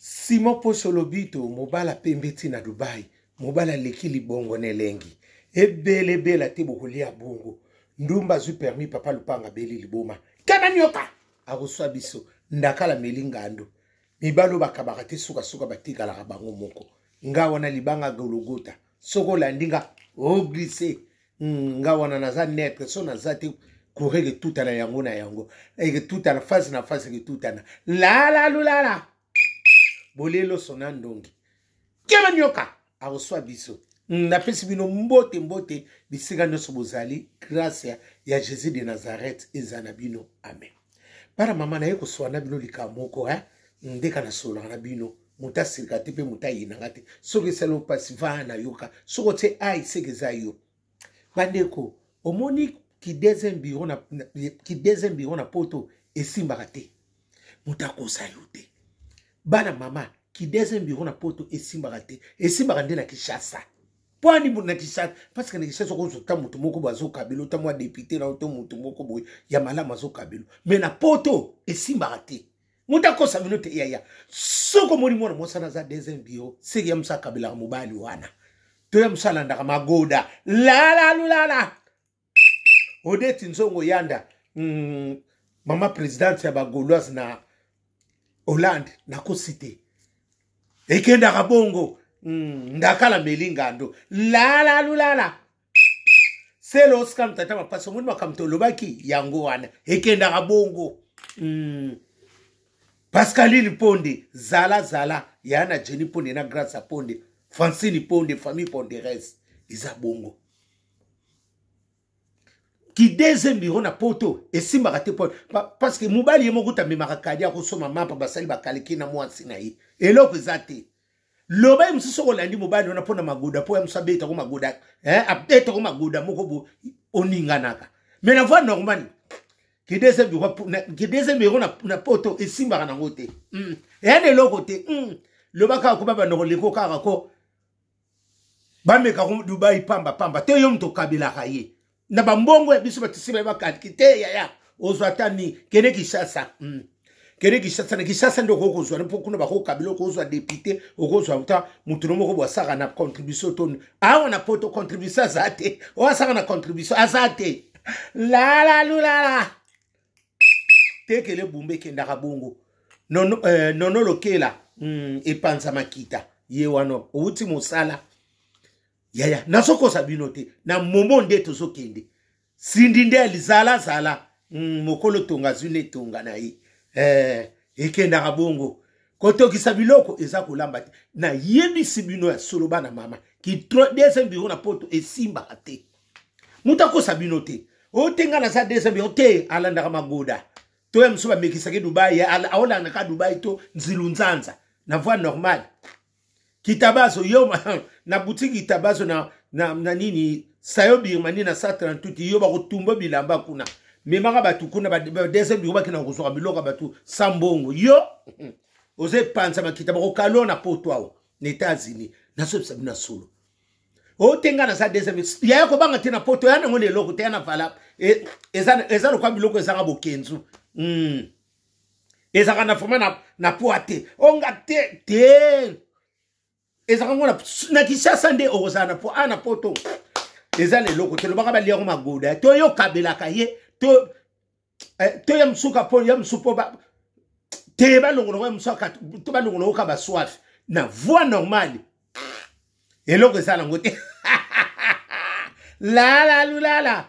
Simon Poso Lobito, mobala pembe ti na Dubai, mobala aleki libongo na elengi. Ebele ebela te bokolia bongo. Ndumba azwi permis papa lupanga abeli liboma. Kana nyoka akoswa biso. Ndakala meli ngando. Mibali oyo bakabaka te sukasuka batikalaka bango moko. Nga wana libanga gologota. Soki olandi nga oglisse. Nga wana naza neutre so naza te courant eketutana yango na yango eketutana phase na phase eketutana lala lulala bolie loso na ndongi kema nyoka akoswa biso. Napesi bino mbote mbote bisika nyonso bozali. Grâce ya Jésus de Nazareth eza na bino, amen. Bana mama naye koswa na bino likambo moko eh? Ndeka nasololaka na bino, moto asilika te mpe moto ayinanga te. Soki esali mpasi vaa nayoka, soki otie ai seke eza yo. Bandeko, omoni ki deuxième bureau na, ki deuxième bureau na poto esimbaka te, moto akosa yo te. Bana mama, ki deuxième bureau na poto esimbaka te, esimbaka nde na Kinshasa. Mpo ani na Kinshasa? Parce que na Kinshasa okozwa ta moto moko boye azokabelo, ta mwa député na to moto moko boye ya malamu azokabelo, mais na poto esimbaka te. Moto akosa bino te yaya. Soki omoni mwana mwasi wana aza deuxième bureau, seki ya mosu akabelaka mobali wana to ya mosu alandaka magoda lalalulala. Odeti Nzongo Yanda, mama présidente ya bagauloise na Hollande, nakosi te, ekendaka bongo. Ndakala meli ngando lalalulala selo oscar tata mapasi. Omoni makambo tolobaki yango wana, ekendaka bongo. Pascaline Ponde, zala zala ya na Jenny Ponde na Grâce Ponde, Francine Ponde, famille Ponderes, eza bongo. Ki deuxième bureau na poto esimbaka te parce que mobali ye moko tamemaka kadi akosoma mapa, basali bakaliki na mwasi na ye, eloko eza te. Loba ye mosusu soki olandi mobali wana mpona magoda, mpo ya mosusu abetako magoda, abetako magoda moko bo oninganaka. Mais na voie normale, ki deuxième bureau ki deuxième bureau na poto esimbaka nango te. Eya na eloko te. Loba kaka ko babanda koleko kaka ko bameka ko Dubai pamba pamba te. Yo moto okabelaka ye na bambongo ya biso, bato nsima bakatiki te yaya, ozwa ata nini? Kende Kinshasa. Kende Kinshasa, na Kinshasa nde okoki kozwa, mpo kuna bakokabela, okozwa député, okozwa ta motu no moko bo asaka na contribution to awa na poto contribution aza te, oyo asaka na contribution aza te. Lalalulala tekele bumba ekendaka bongo. Nono, nono lokela, epanza makita ye wana owuti mosala yaya, nazokosa bino te. Na momo nde tozokende sindi nde alizalazala. Mokolo tonga azwi na etonga na ye, ekendaka bongo. Kotokisa biloko eza kolamba te. Nayebisi bino ya solo bana mama, ki deuxième bureau na poto esimbaka te. Moto akosa bino te. Oyo te nga naza deuxième bureau te, alandaka magoda to ya mosusu bamekisaki Dubai, aolandaka Dubai to nzilu nzanza. Na voie normale, kitabazo yo na boutique kitabazo na nini sayo Birmanie na 138 yo bakotumba bilamba kuna, memaka bato kuna ba deuxième bureau bakenda kozwaka biloko ya bato sa mbongo. Yo oza epanza makita bakokalo na poto awa na États-Unis. Nazobisa bino ya solo, oyo te nga naza deuxième yaya, kobanga te. Na poto ya nango na eloko te ya na valable, eza lokwa biloko ezanga bokenzu. Ezalaka na vraiment na poids te, onga te te, ezalaka ngo na Kinshasa nde okozala na po a na poto eza na eloko te. Lobaka baliako magoda to yo okabelaka ye to, to ya mosuka po ya mosu po te balongoloko ya mosu to balongoloko ka baswafe. Na voie normale, eloko eza nango te. Lalalulala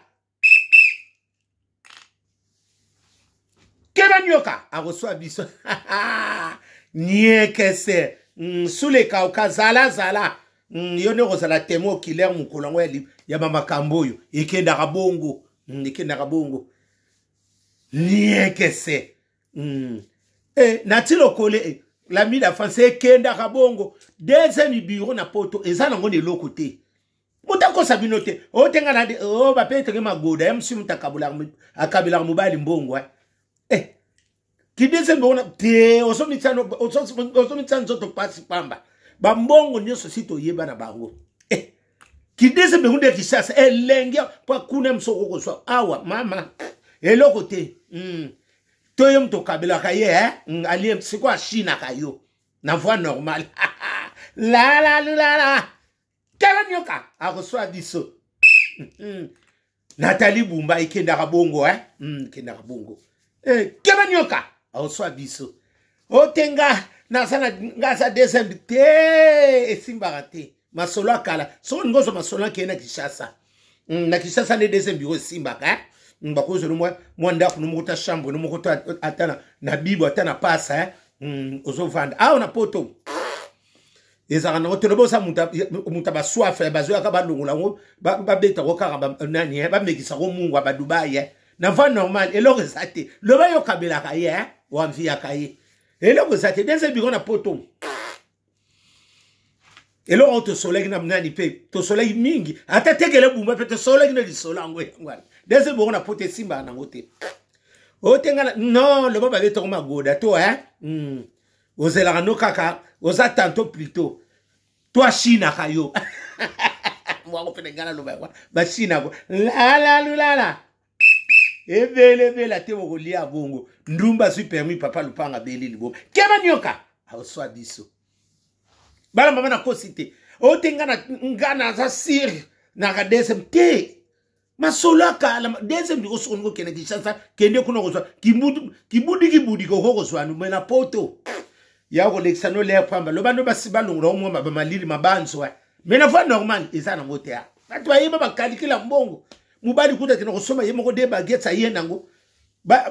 keba nyoka akoswa biso niekese. Sulekauka zala zala. Yo nde okozala témoin oculaire mokolo yango ya bamakambo oyo ekendaka bongo. Ekendaka bongo niekese. Nati lokole lami la France ekendaka bongo. Deuxième bureau na poto eza nango na eloko te. Moto akosa bino te. Oyo te nga na oyo bapeteke magoda ya mosu, moto akabelaka mobali mbongo, eh. Ki deuxième bureau te, ozomitia nzoto pasi pamba. Bambongo nyonso si toyeba na bango, eh. Ki deuxième bureau nde Kinshasa elenge, mpo kuna mosu okokozwa awa mama eloko te. To ye moto okabelaka ye, eh? Alie sikoyo ashinaka yo. Na voix normale. La la la la. Tala nyoka akoswa biso. Nathalie Bumba ekendaka bongo eh? Ekendaka bongo. Eh, keba nyoka akoswa biso. Otenga naza na nga aza deuxième te esimbaka te. Masolo ya kala. Soko olingi ozwa masolo akende na Kinshasa. Na Kinshasa nde deuxième bureau esimbaka eh? Bakozwa no mwa ndako no moko ta chambre no moko ta ata na bibo ata na pasa eh? Ozovanda awa na poto ezalaka nango te loba oza moto ya baswafe eh, bazoyaka balongola yango babetako kaka nani eh, bamekisako mungwa badubai eh. Na voie normale eloko eza te, loba yo okabelaka ye wamviyaka ye, eloko eza te. Deuxième bureau na poto, eloko oyo tosolaki na nani mpe tosolaki mingi, ata tekele bumba mpe tosolaki na lisolo yango yango wana. Deuxième bureau na poto esimbaka nango te. Otenga non, loba babetako magoda to eh? Ozelaka no kaka oza tantôt plutôt to ashinaka yo mwango mpe na ngai naloba yango bashinako lalalulala ebele ebele ate bokolia bongo. Ndumba azwi permis, papa lupanga abeli liboma. Keba nyoka aoswa biso. Bana mama, nakosi te. Oyo te nga naza sire naka deuxième te. Masolo ya kala. Deuxième bureau, soki olingi okende Kinshasa, kende kuna kozwa kibudi kibudi koko kozwa me na poto ya kolekisa no lere pamba. Loba no basi balongola omwa bamalili mabanzo, mais na voie normale eza nango te. Bato bayeba bakalikila mbongo. Mobali kuta akende kosomba ye moko de baguettes, aye nango,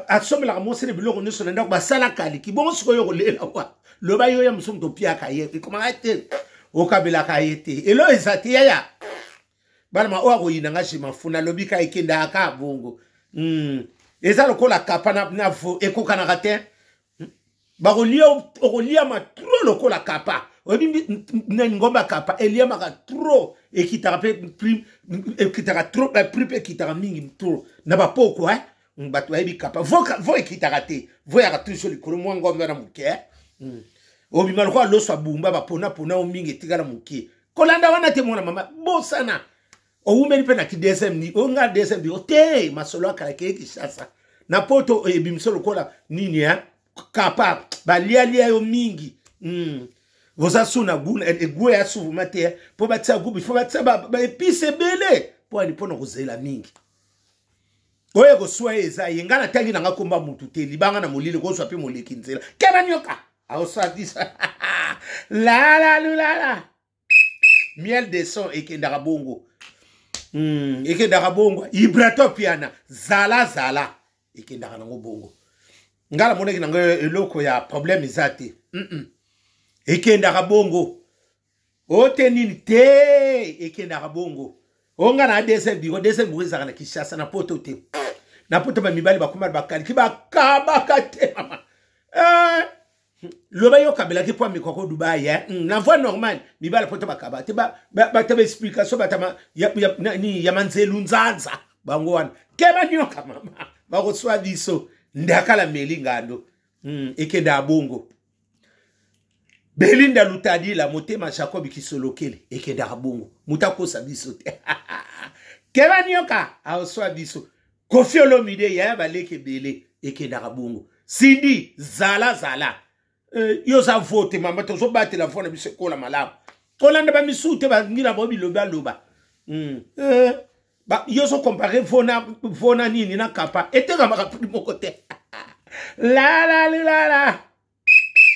asombelaka mwasi na biloko nyonso na ndako, basala kaliki bongo. Sikoyo kolela wa loba yo ya mosusu, moto opiaka ye ekomaka te, okabelaka ye te, elo eza te. Yaya bana ma oyo akoyina nga je mafu, nalobi ka ekendaka ka bongo. Eza lokola kapa na vo ekokanaka te. Bakolia, okoliama trop lokola kapa. Oyebi ngomba kapa eliamaka trop, ekitaka mpe prix ekitaka trop, prix mpe ekitaka mingi trop na bapoko eh? Bato bayebi kapa vo ekitaka te, vo yaka toujours likolo. Mwa ngombe wana moke eh? Obima lokola loso ya bumba, baponapona yo mingi, etikala moke. Kolanda wana te, mwana mama, bosana owumeli mpe na ki deuxième ni oyo nga deuxième bureau te. Masolo akala keye Kinshasa na poto ebimiso lokola nini eh? Kapa balialia yo mingi. Oza su na gu egu ya suvuma te mpo batia gubi, fo batia baepice ebele mpo ani mpo na kozela mingi. Oyo ekoswa ye eza ye. Ngai natangi nanga komba mutu te, libanga na molili kozwa mpe moleki nzela. Keba nyoka aoswatisa lalalulala miel de son ekendaka bongo. Ekendaka bongo ibrato piana zala zala ekendaka nango bongo. Ngai namonaki nango eloko ya problème eza te. Ekendaka bongo o te nini te, ekendaka bongo. O ngai na deuxième bureau, deuxième bureau ezalaka na Kinshasa, na poto te. Na poto bamibali bakoma bakaliki, bakabaka te mama eh. Loba yo okabelaki mpo amekwa ko Dubai eh? Na voie normale mibali poto bakaba te, bata baexplication bata ya manzelu nzanza bango wana. Keba nyoka mama bakoswa biso. Ndakala meli ngando. Ekenda bongo. Belinda Lutadila motema Jacob Kisolokele ekendaka bongo, moto akosa biso te. Keba nyoka aoswa biso. Kofi Olomide yaya baleki ebele ekendaka bongo. Cindy zala zala yo oza vote mama, tozobatela vo na biso ekola malamu. Kolanda bamisusu te, bangila bao bilobi aloba. Yo ozocompare vo na nini na kapa etekamaka prix moko te. Lalalala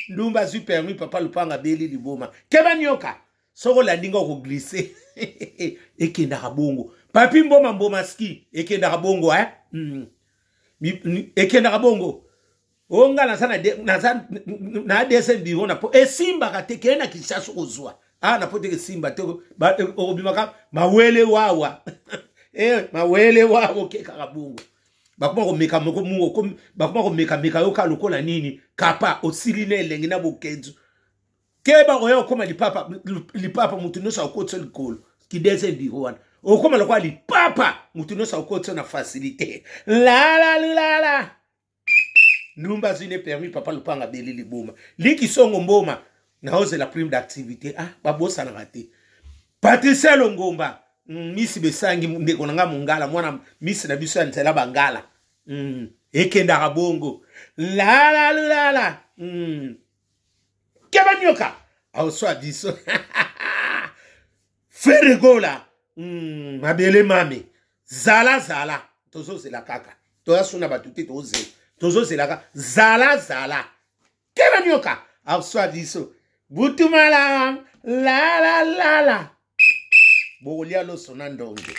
ndumba azwi permis, papa lupanga abeli liboma. Keba nyoka, soki olandi nga okoglisse. Ekendaka bongo. Papi mboma mboma ski ekendaka bongo eh? Ekendaka bongo. O nga naza naza na deuxième bureau na po esimbaka te. Keye na Kinshasa kozwa a na po te esimba te, okobimaka mawele wawa eh, mawele wawa okekaka bongo. Bakoma komeka moko mungo, bakoma komekameka yo ka lokola nini kapa osili na elengi na bokenzu. Keba oya okoma lipapa, lipapa motu nyonso akotisa likolo. Ki deuxième bureau wana okoma lokola lipapa, motu nyonso akotisa na facilité. Lalalulala ndumba azwi ne permis, papa lupanga abeli liboma. Likisongo mboma naozela prime d'activité. Ah, babosanaka te. Patricia Longomba misi besangi ndeko na nga mongala mwana misi na biso ya nzela bangala. Ekendaka bongo lalalulala. Keba nyoka aoswa biso. Ferre Gola, mabele mame, zala zala, tozozela kaka, toya suna bato te, tozela, tozozela kaka, zala zala, keba nyoka aoswa biso, butu malamu, la la la la, bokolia loso na ndonge.